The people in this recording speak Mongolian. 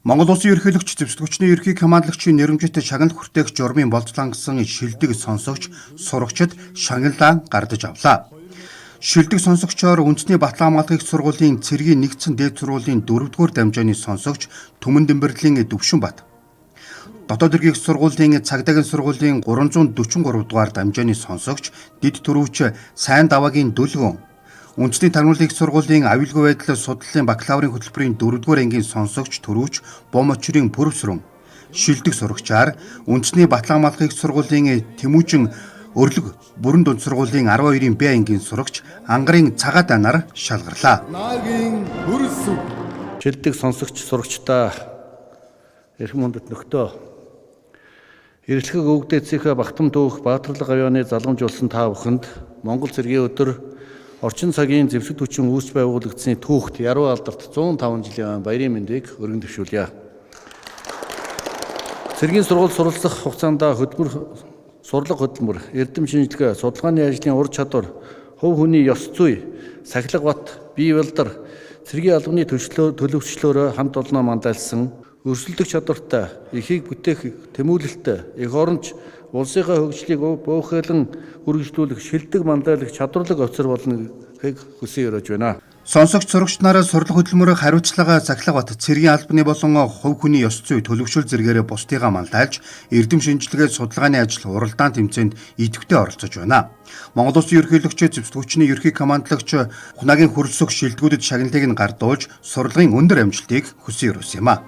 Монгол Улсын ерөнхийлөгч зэвсэг хүчний ерөнхий командлагчийн нэрэмжит шагнал хүртээх журмын болзлангасан шилдэг сонсогч сурагчид шагналаа гардаж авлаа. Шилдэг сонсогчоор үндэсний Батлан хамгаалах их сургуулийн цэргийн нэгдсэн дээд сургуулийн 4-р дамжааны сонсогч Түмэн Дэмбэрлийн Төвшинбат. Дотоод хэргийн их сургуулийн цагдаагийн сургуулийн 343 дугаар дамжааны сонсогч Дэд Төрөвч Сайн Даваагийн Дүлгөн. Үндэсний тарнуулын их сургуулийн аюулгүй байдал судлалын бакалаврын хөтөлбөрийн 4-р ангийн сонсогч Төрөвч Бомочрын Пүрвсрэн. Шилдэг сурагчаар үндэсний Батлан хамгаалах их сургуулийн Тэмүүжин Өрлөг бүрэн дунд сургуулийн 12-ын Б ангийн сурагч Ангарын Цагаат анаар шалгарлаа. Наагийн хөрс. Шилдэг сонсогч сурагчдаа, эрхэм хүндэт нөхдөө, эрэлхэг өвгдээцийнхээ багтам түүх Баатарлаг авьяаны залгамжуулсан та бүхэнд Монгол цэргийн өдөр, орчин цагийн зэвсэг хүчин үүсч байгуулагдсны түүхт яруу алдарт 105 жилийн баярын мэндийг өргөн дэвшүүлье. Цэргийн сургууль суралцах хугацаанд хөдөлмөр, сурлага хөдөлмөр, эрдэм шинжилгээ, судалгааны ажлын ур чадвар, хувь хүний ёс зүй, сахилга бат, бие балдар, цэргийн албаны төлөвчлөлөөрөө хамт олноо мандайлсан, өрсөлдөх чадвартай, эхийг бүтээх тэмүүлэлтэй, эх оронч улсынхаа хөгжлийг буухайлан үргэлжлүүлэх шилдэг мандайлах чадварлаг офицер болнохыг хүсэн ёроож байна. Сонсогч сурагч нараа сурлага хөдөлмөрөөр хариуцлага Захилга бат цэргийн албаны болон хувь хүний ёс зүй төлөвшөл зэргээрээ бусдыгаа мандайлж эрдэм шинжилгээ судалгааны ажил уралдаан тэмцээнд идэвхтэй оролцож байна. Монгол Улсын ерөнхийлөгч зэвсэг хүчний ерөнхий командлагч Хунагийн хөрөлсөх шилдэгүүдэд шагналыг нь гардуулж сурлагын өндөр амжилтыг хүсэн ёроос юм а.